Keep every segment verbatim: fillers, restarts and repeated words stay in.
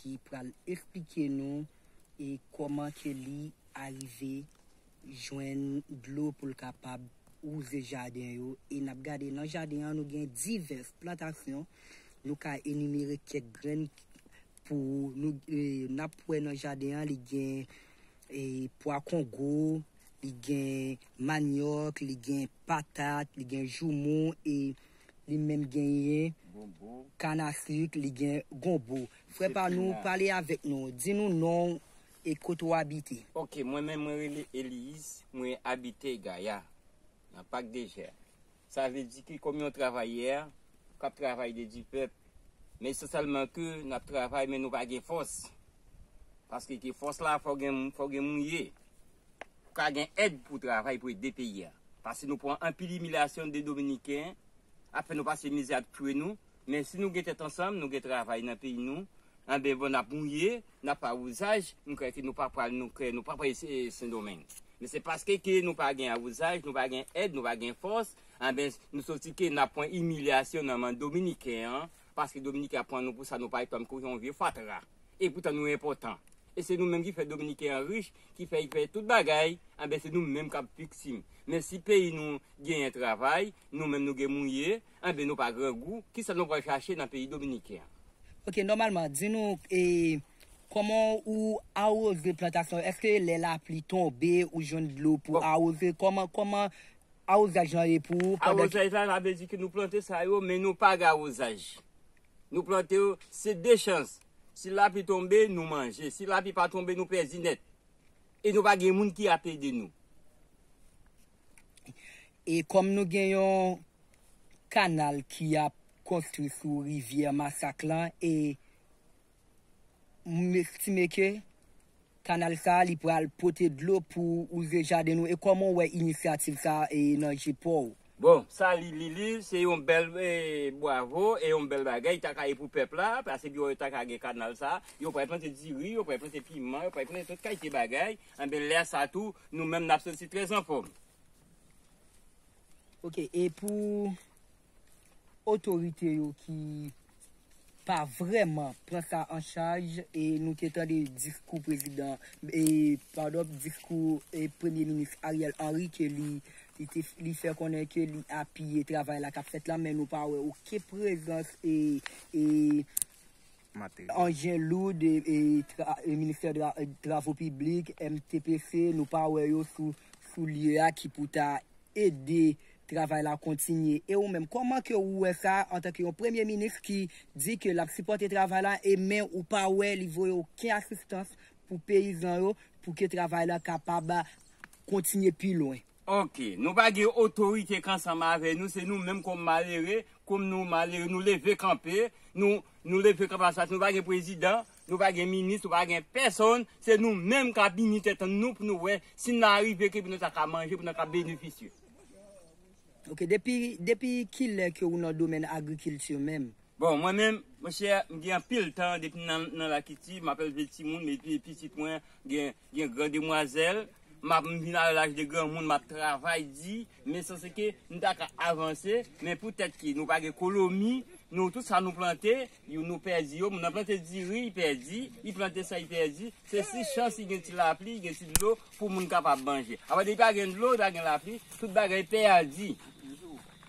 ki pral esplike nou e kòman ke li arive jwenn dlo pou l kapab wouze jaden yo. E n ap gade nan jaden an, nou gen divès plantasyon. Nou ka enimere kèk grenn pou nou, e, n ap wè nan jaden an, li gen e, pwa kongo, li gen manyòk, li gen patat, li gen joumou e li menm genyen kannasik, li gen gonbo. Frè pa nou, pale avèk nou, di nou non w e kote w abite. Ok, mwen menm mwen rele Eliz, mwen abite Gaya, nan Pak de Jè. Sa vle di ke kòm yon travayè k ap travay de di pèp, men se sèlman ke n ap travay, men nou pa gen fòs. Paske ke fòs la, fò gen, fò gen mouye. Pou ka gen èd pou travay, pou ede peyi a. Paske nou pran anpil imilyasyon de Dominiken, ap fè nou pase mizè, ap touye nou. Men si nou gen tèt ansanm, nou gen travay nan peyi nou, anben, bon, n ap mouye, n ap fè awouzaj, m kwè ke nou pa pral, nou kwè, nou pa pral Sen Domeng. Men se paske ke nou pa gen awouzaj, nou pa gen èd, nou pa gen fòs, anben, nou santi ke n ap pran imilyasyon nan men Dominiken an, paske Dominiken ap pran nou pou sa nou pa, kòm yon vye fatra. E poutan nou enpòtan. E se nou menm ki fè Dominiken an rich, ki fè, ki fè tout bagay, anben, se nou menm k ap viktim. Men si peyi nou genyen travay, nou menm nou gen mouye, anben, nou pa grangou, kisa nou pral chache nan peyi Dominiken an? Ok, nòmalman, di nou, e, kòman ou awoze plantasyon? Èske lè lapli tonbe, ou jwenn dlo pou awoze? Kòman, kòman awozaj lan ye pou ou pandan ke... Awozaj la, sa vle di ke nou plante sa yo, men nou pa gen awozaj. Nou plante yo, se de chans. Si lapli tonbe, nou manje. Si lapli pa tonbe, nou pèdi nèt. E nou pa gen moun ki ap ede nou. E kòm nou gen yon kanal ki ap konstwi sou rivyè Masak lan, e m estime ke kanal sa a, li pral pote dlo pou wouze jaden nou. E kòman w wè inisyativ sa a, e, nan je pa w? Bon, sa li, li, li, se yon bèl, e, bwavo, e yon bèl bagay, ta ka ye pou pèp la, paske yo ta ka gen kanal sa, yo pral plante diri, yo pral plante piman, yo pral plante tout kalite bagay. Anben, lè sa tou, nou menm n ap santi trè anfòm. Ok, e pou otorite yo ki pa vrèman pran sa an chaj, e nou te tande diskou prezidan, e, padon, diskou, e, premye minis Ariel Henry ke li, li te, li fè konnen ke li apiye travay la k ap fèt la, men nou pa wè okenn prezans, e, e, anjen loud, e, e, tra-, e, ministè tra-, e, travo piblik, M T P C, nou pa wè yo sou, sou lye a ki pou ta ede travay la kontinye. E ou menm, kòman ke ou wè sa antanke yon premye minis ki di ke l ap sipòte travay la, e men ou pa wè li voye okenn asistans pou peyizan yo, pou ke travay la kapab kontinye pi lwen? Ok, nou pa gen otorite k ansanm avè nou, se nou menm kòm malere, kòm nou malere, nou leve kanpe, nou, nou leve kanpe ansanm, nou pa gen prezidan, nou pa gen minis, nou pa gen pèsonn, se nou menm k ap ini tèt nou pou nou wè si n a rive ke pou nou ta ka manje, pou nou ka benefisye. Ok, depi, depi kilè ke ou nan domèn agrikilti menm? Bon, mwen menm, monchè, m gen anpil tan depi m nan, nan lakilti, m ap elve timoun, epi pitit mwen gen, gen gran demwazèl, m ap, m vin a laj de granmoun, m ap travay di, men sanse ke m ta ka avanse, men poutèt ke nou pa gen kolomi, nou, tout sa nou plante, yo, nou pèdi yo, moun nan plante diri, li pèdi, li plante sa, li pèdi, se si chans li gen ti lapli, li gen ti dlo, pou moun kapab manje. Apa depi pa gen dlo, pa gen lapli, tout bagay pèdi.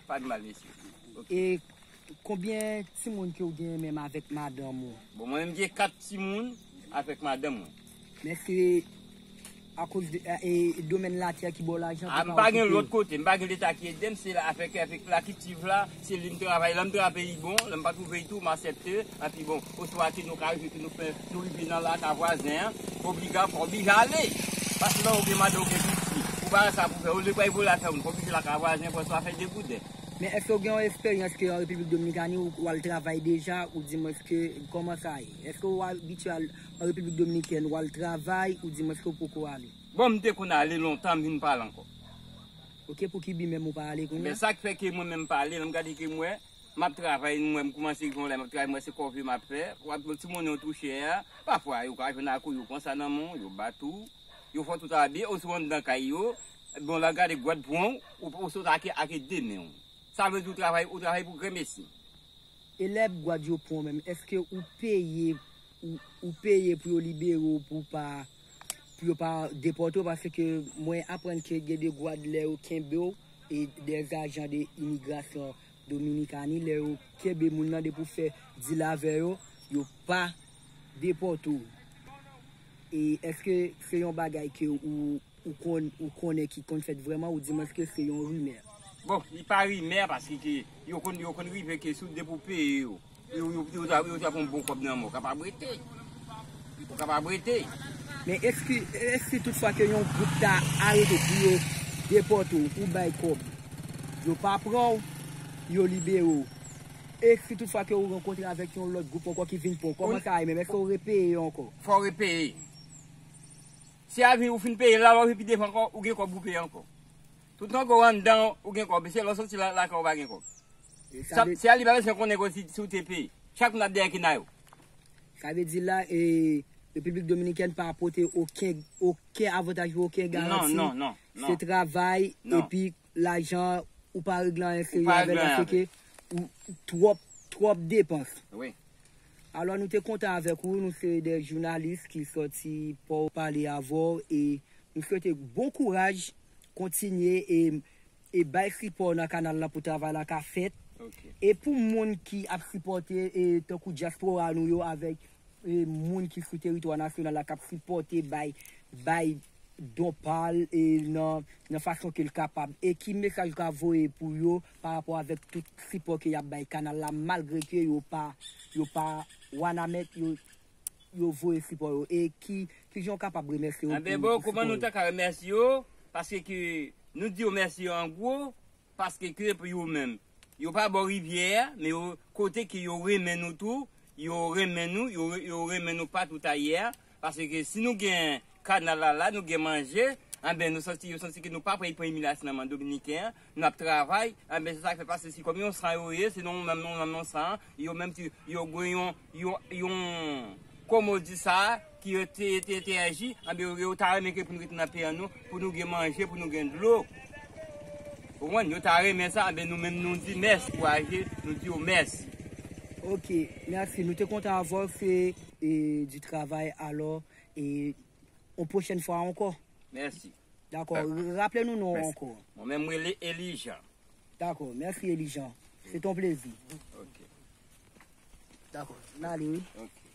Pa di mal, mesye. Ok. E konbyen timoun ke w gen menm avèk madanm ou? Bon, mwen menm gen kat timoun avèk madanm mwen. Men se akoz de, e, domèn latè ki ba w lajan pou... A, m pa gen lòt kote, m pa gen Leta ki ede m, se la avèk, avèk lakilti la, se li m travay, lè m travay peyi bon, lè m pa twouve l tou, m aksepte, anpi bon, oswa ke nou ka rive, ke nou fè, nou rive nan laka vwazen an, obliga, fò oblije ale. Paske lè w gen madanm, w gen piti, ou pa gen sa pou fè, ou le pral vole afè moun, fò oblije laka vwazen, fò swa fè degouden. Men èske w gen yon esperyans ke an Repiblik Dominikani ou, ou al travay deja, ou di mwen ke kòman sa ye? Èske w abitye al an Repiblik Dominikèn, w al travay, ou di mwen ke w poko ale? Bon, m te konn ale lontan, m vin pa al ankò. Ok, pou ki bi menm ou pa ale kounye a? Men sa k fè ke mwen menm pa ale, lè m gade ke m wè, m ap travay, m wè m kòmanse rive yon lè, m ap travay, m wè se kòve m ap fè, w ap wè ti monnen w touche a, pafwa, yo ka jwenn ak ou, yo pran sa nan men w, yo bat ou, yo fè w tout abye, oswa anndan kay yo, bon, lè w gade gwad pran w, ou, ou sot ak, ak de men w. Sa vle di ou travay, ou travay pou grenmesi. E lè gwad yo pran w menm, èske ou peye ou, ou peye pou yo libere w, pou pa, pou yo pa depòte w, paske mwen aprann ke gen de gwad lè yo kenbe w, e de ajan de imigrasyon Dominikani, lè yo kenbe moun nan depi w fè dil avè yo, yo pa depòte w. E èske se yon bagay ke ou, ou konn, ou konnen ki konn fèt vrèman, ou di mwen ke se yon rimè? Bon, li pa rimè paske ke yo konn, yo konn rive ke sou depi w peye yo, yo, yo, yo, yo, yo ap yon bon kòb nan men w, kapab rete. Ou kapab rete. Men èske, èske toutfwa ke yon gwoup ta arete pou yo depòte w, ou bay kòb, yo pa pran w, yo libere w? Èske toutfwa ke ou rankontre avèk yon lòt gwoup ankò ki vin pran w, kòman sa ye menm? Èske ou repeye yo ankò? Fò w repeye. Si a vin ou fin peye la, w ap vin pi devan ankò, ou gen kòb ou peye ankò. Toutan ke w anndan, ou gen kòb. Se lè w soti la, lakay ou pa gen kòb. Si a li pa bezwen konnen ke si, si w te peye. Chak moun ap dèyè kena yo. Sa vle di la, e, Repiblik Dominikèn pa pote okenn, okenn avantaj pou okenn garanti. Non, non, non. Se travay, epi lajan, ou pa regle anyen serye avè l, paske ou twòp, twòp depans. Wi. Alò, nou te kontan avèk ou, nou se de jounalis ki sòti pou pale avè w, e nou swete bon kouraj, kontinye, e, e bay sipò nan kanal la pou travay la ka fèt. E pou moun ki ap sipòte, e tankou dyaspora nou yo avèk, e moun ki sou teritwa nasyonal la k ap sipòte, bay, bay don pa l, e nan, nan fason ke l kapab. E ki mesaj ou ka voye pou yo pa rapò avèk tout sipò ke y ap bay kanal la, malgre ke yo pa, yo pa wanament, yo, yo voye sipò yo? E ki, kijan w kapab remèsye yo pou sipò yo? Anben bon, kòman nou ta ka remèsye yo? Paske ke nou di yo mèsi an gwo, paske ke pou yo menm, yo pa bò rivyè a, men yo kote ke yo renmen nou tou, yo renmen nou, yo, yo renmen nou patou ayè a, paske si nou gen kanal la la, nou gen manje, anben nou santi, yo santi ke nou pa pran, pran imilyasyon nan men dominiken an, n ap travay, anben se sa k fè paske si kòm yon san yo ye, se nou menm nou, nou menm nou san, yo menm ti, yo gen yon, yon, yon, kòm ou di sa, ki yo te, te, te aji, anben yo, yo ta renmen ke pou nou rete nan peyi an nou, pou nou gen manje, pou nou gen dlo. Ou konprann? Yo ta renmen sa, anben nou menm nou di mèsi, kouraje, nou di yo mèsi. Ok, mèsi. Nou te kontan avè w, se, e, du travay, alò, e, yon pwochèn fwa ankò. Mèsi. Dakò, raple nou non w ankò. Mwen menm, mwen rele Elijan. Dakò, mèsi Elijan. Se ton plezi. Ok. Dakò, n ale wi. Ok.